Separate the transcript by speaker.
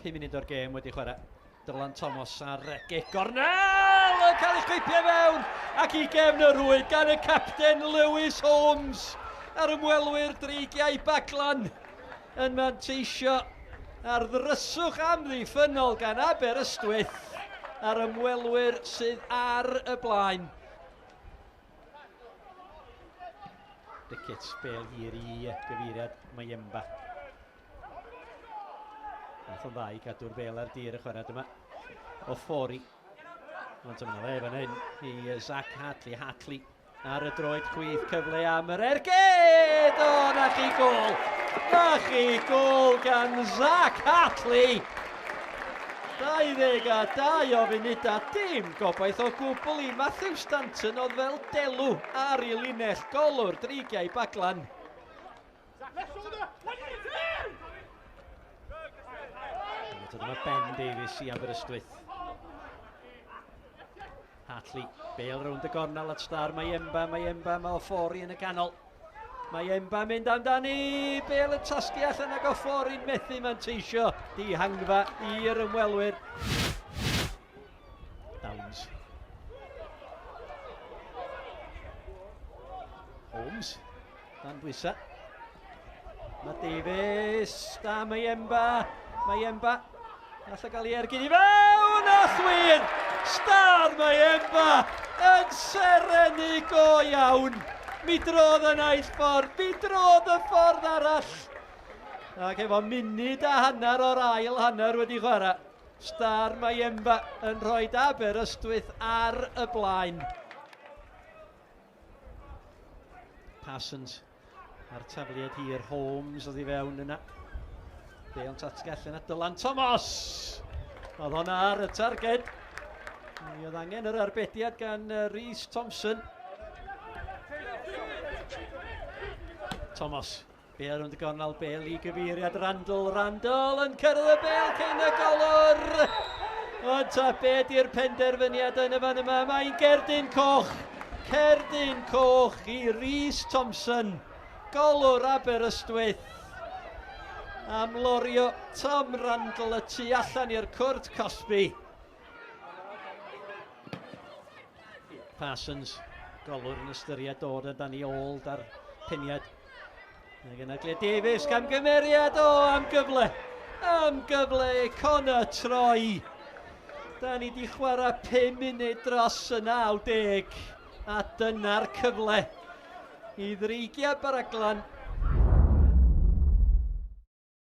Speaker 1: 5 munud o'r gêm wedi chwarae. Dylan Thomas ar gic gornel yn cael ei chwipio fewn ac i gefn y rhwyd gan y capten Lewis Holmes a'r ymwelwyr Dreigiau Baglan yn manteisio ar ddryswch amddiffynnol gan Aberystwyth a'r ymwelwyr sydd ar y blaen. Ricketts, bel hir i gyfeiriad Mayemba. Nath o'n dda i gadw'r bel ar dir y chwarae yma. Ofori. Ond dyma fe fan hyn i Zach Hartley. Hartley ar y droed chwith, cyfle am yr ergyd! O, na chi gol! Na chi gol gan Zach Hartley! 22 o funudau, dim gobaith o gwbl i Matthew Stanton oedd fel delw ar ei linell golwr Dreigiau Baglan. Dyma Ben Davies i Aberystwyth. Hartley, bel rownd y gornel at Star, mae Emba, mae Emba, mae Ofori yn y canol. Mae Emba mynd amdani, bel yn tasgu allan ac Ofori'n methu manteisio dihangfa i'r ymwelwyr. Downs. Holmes, dan bwysau. Mae Davies, da mae Emba, mae Emba. Alla gael ei ergyd i fewn, a chwir! Star mae Emba yn serennu go iawn. Mi drodd y naill ffordd, mi drodd y ffordd arall. Ac efo munud a hanner o'r ail hanner wedi chwarae, Star mae Emba yn rhoi Aberystwyth ar y blaen. Parsons A'r tafliad hir, Holmes oedd i fewn yna. Bale tasgu allan at Dylan Thomas. Oedd honna ar y targed. Mi oedd angen yr arbediad gan Rhys Thompson. Thomas. Bale rownd y gornel, Bale i gyfeiriad Randall. Randall yn cyrraedd y bel cyn y golwr. Ond ta be di'r penderfyniad yn y fan yma? Mae'n gerdyn coch. Cerdyn coch i Rhys Thompson, golwr Aberystwyth, am lorio Tom Randall y tu allan i'r cwrt cosbi. Parsons, golwr yn ystyried dod yn dan i ôl da'r peniad. Mae yna Glenn Davies, camgymeriad, o, am gyfle, am gyfle, Connor Troy. Da ni di chwarae 5 munud dros y 90, a dyna'r cyfle i ddreigiau Baraglan.